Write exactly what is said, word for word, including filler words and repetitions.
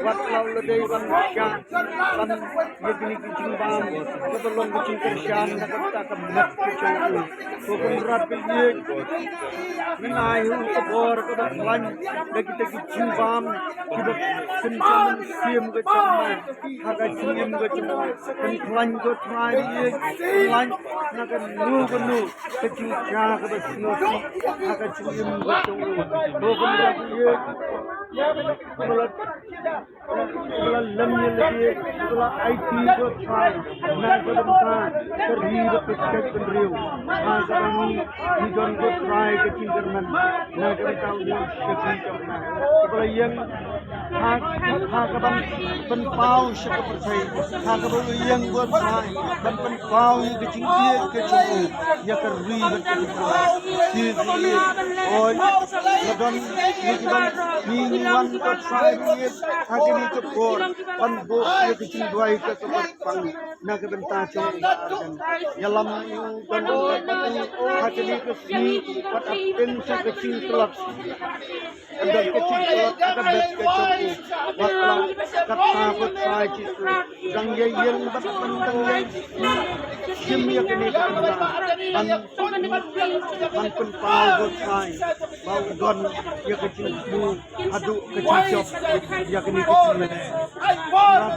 Wat la u la dei ban ïa kine ki jingbam kaba long ka jingkyrshan na ka bynta ka met ka jong u. Ko Kynrad ba ïeit, ngan ai ha u ka bor kaba khlaiñ da kita ki jingbam kiba pynjah mynsiem ka jong me ha ka jingim ka jong me. Pynkhlaiñ ko Trai ba ïeit, pynkhlaiñ na kano kano ka jingjia kaba sngewsih ha ka jingim ka jong u. Ko Kynrad ba ïeit, ba la Ba la lem ïa lade, ba la aiti ko Trai na ka bynta ka ri bad ka jaitbynriew. Ha kaba ngi, ngi don ko Trai ka jingkyrmen na ka bynta u Shakri jong nga. Ba la ïeng ha, ha kaban pynpaw sha ka pyrthei, ha kaba u ïeng ko Trai ban pynpaw ïa ka jingïeit ka jong u ïa ka ri bad ka jaitbynriew. Ki ri, oi, la don ngi ki ban, ngi, ngi wan ko Trai ba ïeit ha kine ki por ban buh ïa ka jingduwai ka kaba pang na ka bynta jong u Bah Ardent. Ïalam ïa u, don u ha kine ki sngi, wat hapdeng jong ka jingtlot. Ka don ka jingtlot ha ka met ka jong u. Wat la katta ko Trai Jisu. Dang ïa ïeng bad ban dang ïa shim ïa kane ka bynta ban, ban pynpaw ko Trai ba u don ïa ka jingthmu haduh ka jingjop ïa kane ka jingmane. Nga